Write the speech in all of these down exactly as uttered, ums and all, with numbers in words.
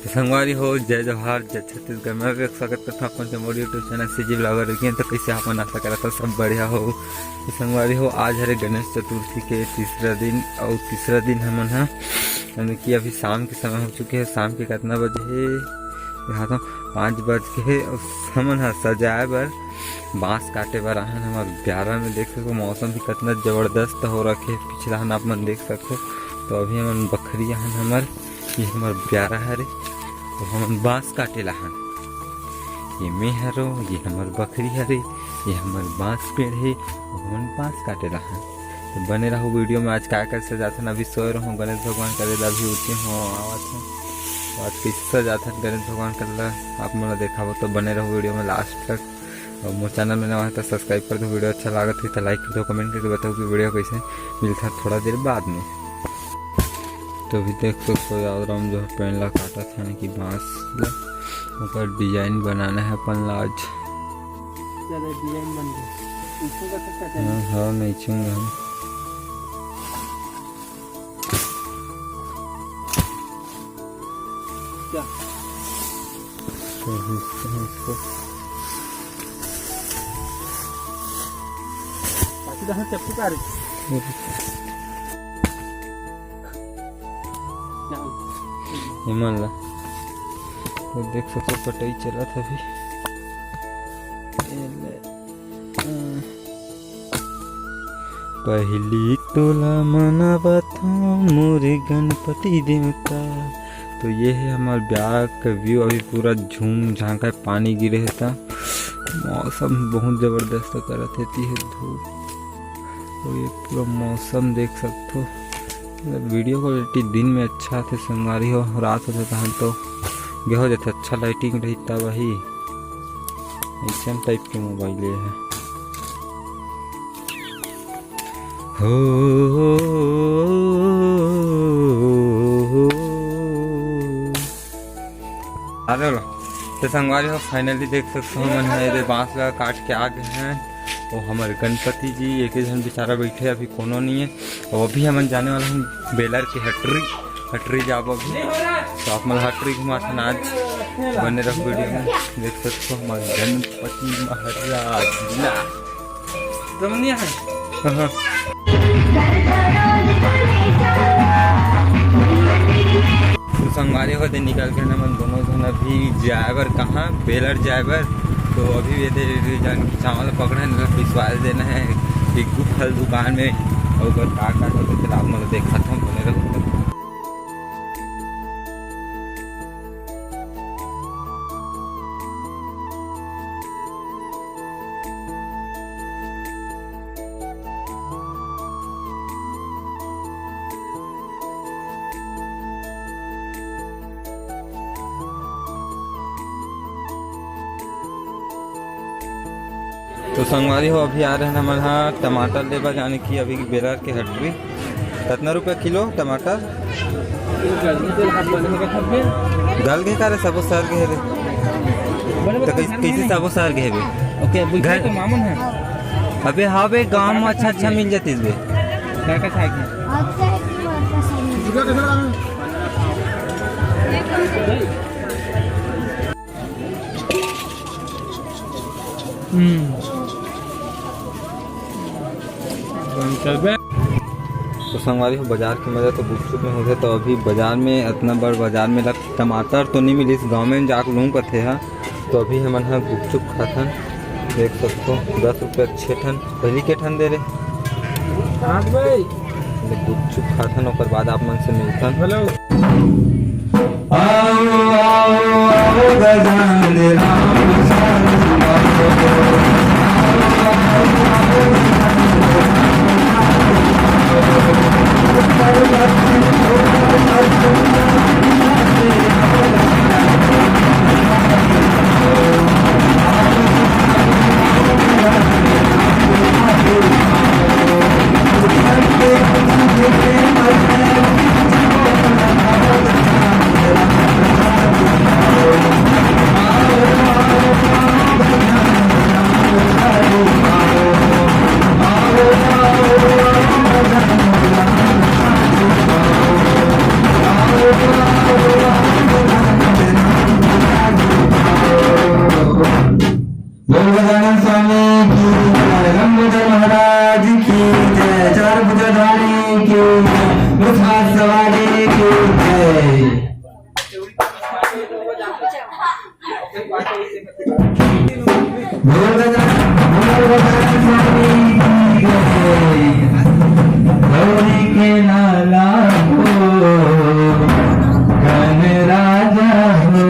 संगवारी हो, जय जोहार, जय छत्तीसगढ़। मैं भी स्वागत करता हूँ अपन के मोर YouTube चैनल CG Vlogger के। तो कैसे अपन आशा करता सब बढ़िया हो। तो संगवारी हो, आज हरे गणेश चतुर्थी के तीसरा दिन, और तीसरा दिन हमन ह, यानी कि अभी शाम के समय हो चुके हे। शाम के कितना बजे हे? यहाँ तो पाँच बज के हे। और हमन ह सजाए बर बांस काटे बर आहन हमर ब्यारा में। देख सको, मौसम भी कितना जबरदस्त हो रखे हे। पिछला हन आप मन देख सको, तो अभी हमन बखरी आहन हमर ये हमर ब्यारा हरे, तो हमन बांस काटे लाहन। ये मैं हरो, ये हमर बखरी हरे, ये हमर बांस पेड़ हे, तो हमन बांस काटे लाहन। तो बने रहो वीडियो में। आज का कर सजाथन, अभी सोए रहो, गणेश भगवान करे ला अभी उठे हो, आवत हो। तो आज कैसे सजाथन गणेश भगवान करे ला, आप मन ला देखाबो, तो बने रहो वीडियो में लास्ट तक। और मोर चैनल में नवा है तो सब्सक्राइब कर दो, वीडियो अच्छा लागत है तो लाइक कर दो, कमेंट करके बताओ कि वीडियो कैसे मिलता थोड़ा देर बाद में। तो अभी देख सकते हो, यादव राम जो है पेड़ ला काटत है कि बांस ला, ओकर डिजाइन बनाना है अपन ला आज। चलो, डिजाइन बन गई। इसको कर सकते हैं। हाँ, हाँ, नहीं छूंगा हम। क्या? तो इसको, इसको। बाकी तो हम चप्पू का रहे। ये मान ला, तो देख सकते हो, कटाई चलत हे अभी। ये ले, अ, पहली तोला मनावत हूँ मोरे गणपति देवता। तो ये है हमार ब्याह का व्यू। अभी पूरा झूम झांका है, पानी गिरे है, तो मौसम बहुत जबरदस्त करत है, ती है धूप। और ये पूरा मौसम देख सकते हो। मतलब वीडियो क्वालिटी दिन में अच्छा थे, संगवारी हो, रात होथे तहन तो गे हो जाथे, अच्छा लाइटिंग रही तब ही। ऐसन टाइप के मोबाइल ये है। हो, अरे लो, तो संगवारी हो, finally देख सकते हो, मन है ये बांस ला काट के आ गए हैं। वो हमारे गणपति जी, एक ही झन बेचारा बैठे, अभी कोनो नहीं है। और अभी हमन जाने वाला हन बेलर के हटरी, हटरी जाबो अभी। तो आप मन हटरी घुमाथन आज, बने रहो वीडियो में। देख सकते हो हमारे गणपति महाराज ला। तुम नहीं है? हाँ। तो संगवारी हो दे निकल के हमन दोनों झन अभी जाए बर कहाँ, बेलर जाए बर। तो अभी ये दे जान चावल पकड़े हैं, पिसवाल देना है पिग्गू फल दुकान में। और उधर का का होते चला आप मन देखा था, बने रहो। तो संगवारी हो, अभी आ रहे हैं हमन हा टमाटर लेबा, जाने कि अभी बेलर के हटरी। कितना रुपया किलो टमाटर? गल के का रे, सबो सर के रे। तो कैसे, कैसे सबो सर के बे? ओके, बुझे घर तो मामून है। अबे हाँ बे, गांव में अच्छा अच्छा मिल जाती बे। घर का खाए के। हम्म। बंद कर बे। तो संगवारी हो, बाजार के मजा तो गुपचुप में होथे। तो अभी बाजार में, इतना बड़ बाजार में ला टमाटर तो नहीं मिलिस, गाँव में जाके लूँ कथे हा। तो अभी हमन ह गुपचुप खाथन, देख सकथो, दस रुपया छः ठन, पहली के ठन दे रे। हाँ भाई। ले गुपचुप खाथन, ओकर बाद आप मन से मिलथन। हेलो। आओ, आओ, आओ, गजानन राम साधु आओ। बोल बजरंग, बोल बजरंग बली की जय। गौरी के लाला हो, गणराजा हो।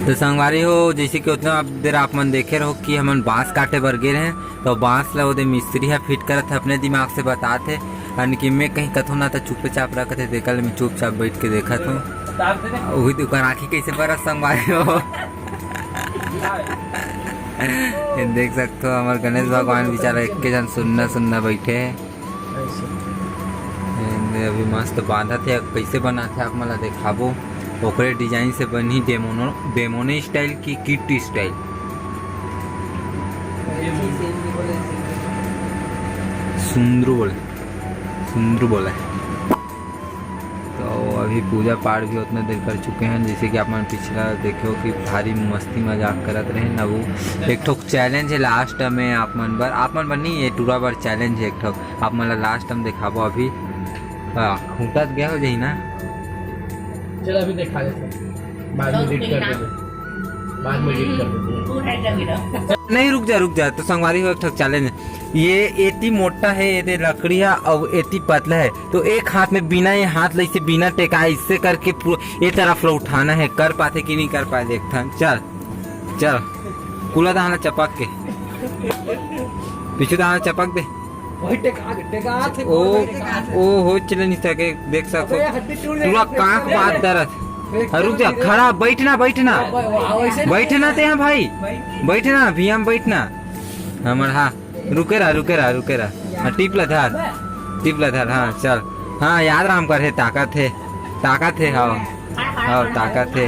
तो संगवारी हो, जैसे कि उतना देर आप मन देखे रहो कि हमन बांस काटे बर गे रहे, तो बांस ला ओदे मिस्त्री ह फिट करत हे, अपने दिमाग से बतात हे, यानी कि मैं कहीं कथों ना, तो चुपचाप रखत हे, तेकर ले मैं चुपचाप बैठ के देखत हूँ। वही दुकान आँखी कैसे बरस संगवारी हो। ये देख सकते हो, हमारे गणेश भगवान बेचारा एक के जन सुन्ना सुन्ना बैठे हे। ऐसे। एमे अभी मस्त बांधत हे, अब कइसे बनाथे आप मन ला देखाबो। ओकरे डिजाइन से बनही डेमोनो, डेमोने स्टाइल की किट स्टाइल। सुंदरू बोले, सुंदरू बोला है। तो अभी पूजा पाठ भी उतना देर कर चुके हैं, जैसे कि आप मन पिछला देखो कि भारी मस्ती मजाक करत रहे ना। वो एक ठो चैलेंज है लास्ट में आप मन बर, आप मन बर नहीं, ये टूरा बर चैलेंज है एक ठो, आप मन ला लास्ट में दिखाबो। अभी हाँ, खूंटा तो गया हो जाही ना। चल अभी दिखा देते हैं, बाद में एडिट कर देते हैं, बाद में एडिट कर देते हैं। नहीं, रुक जा, रुक जा। तो संगवारी हो, एक ठो चैलेंज है। ये एती मोटा है, ये दे लकड़ी है, और एती पतला है। तो एक हाथ में बिना, ये हाथ ले इसे बिना टेका, इससे करके पूरा ये तरफ लो उठाना है। कर पाते कि नहीं कर पाए, देखथन। चल, चल, कुला दहाना चपक के, पीछू दहाना चपक दे। वही टेका, टेका थे, ओ, टेका थे। ओ हो, चले नहीं सके, देख सको। अबे, हड्डी टूट पूरा जाएगी, कांख फेंक बात दे। दरद। फेंक हाँ, रुक जा, दे। खड़ा, बैठना, बैठना। अब, अब ऐसे नहीं। बैठना ते हैं भाई, बैठना, भैया में बैठना। हमर हाँ, रुके रहा, रुके रहा, रुके रहा। हाँ, टिप ला धर, टिप ला धर, हाँ, चल। हाँ, याद राम कर हे, ताकत है, ताकत है, हाँ। और ताकत है।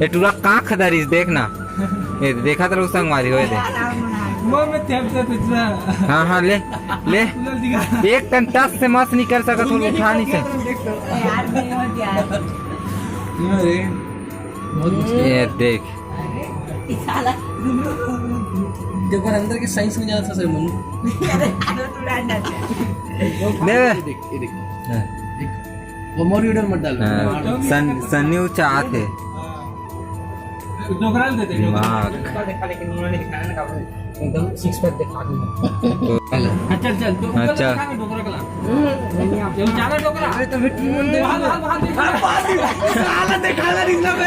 ये टूरा कांख दरिस, देख ना। ये देखा तो संगवारी होए दे। मैं, मैं थेप दे तुझे। हाँ, हाँ, ले, ले। तुला दिखा। एक टन टस से मस नहीं कर सकत हो, उठा नहीं से। यार, नहीं हो गया। अरे, बहुत मुश्किल। ये देख। अरे, साला। जब अंदर के साइंस में जाना था सर, मनु। अरे, आदत उड़ान जाते हैं। दे। ये देख, ये देख। हाँ। देख। वो मोर वीडियो मत डालो। हाँ, सन-, सन्नी ऊंचा आत है। डोकरा दे दे, दिमाग। डोकरा दिखा, लेकिन उन्होंने दिखाया ना, काफी एकदम सिक्स पैक दिखा दूंगा। तो हाँ, चल, चल, तो ऊपर अच्छा। दिखा ना डोकरा कला। ये ज्यादा डोकरा। अरे, तो फिर क्यों बोल दे? बाहर, बाहर, बाहर दिखा। साला दिखा ना, दिखा बे।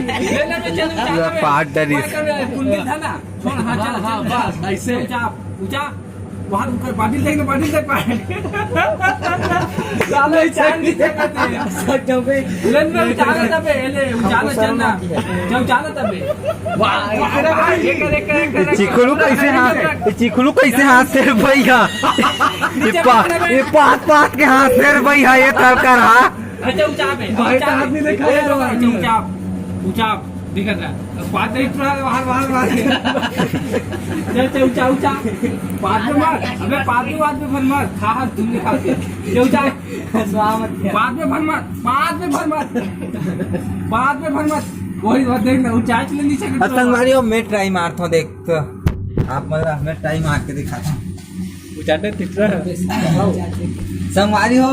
ले, ले, ले, चल, पूरा चल, पार्ट डरिस। कुंडी था ना? छोड़, हाँ, चल, हाँ, चल, बस, ऐसे। ऊंचा, ऊंचा। वहाँ रुक कर बादल देख ना, बादल देख, बादल। साला चांद नहीं देखा थे। सच में। लेन में उजाला तबे, ले, उजाला चलना। जब उजाला तबे। वाह, वाह, वाह, ये करे, करे, करे। चिखलू कैसे हाथ, ये चिखलू कैसे हाथ से भैया? ये पा-, ये पात पात के हाथ से भैया, ये तलकर हा। अच्छा, ऊंचा पे, भाई, ऊंचा तो पे। हाथ नहीं देखा है, ऊंचा, ऊंचा, ऊंचा। दिखत रहा। पाद नहीं उठ रहा, बाहर, बाहर, बाहर। चल, चल, ऊंचा, ऊंचा। पाद में मार। अबे, पाद में, पाद में भर मार। खा, हाथ धुल के खा के। ये ऊंचा। स्वाहा मत कर। पाद में भर मार। पाद में भर मार। पाद में भर मार। वही, वही देख ना, ऊंचाई से नीचे गिर रहा। संगवारी हो, मैं ट्राई मारता हूँ, देख तो। आप मतलब, मैं ट्राई मार के दिखाता हूँ। ऊंचा नहीं दिख रहा है। संगवारी हो,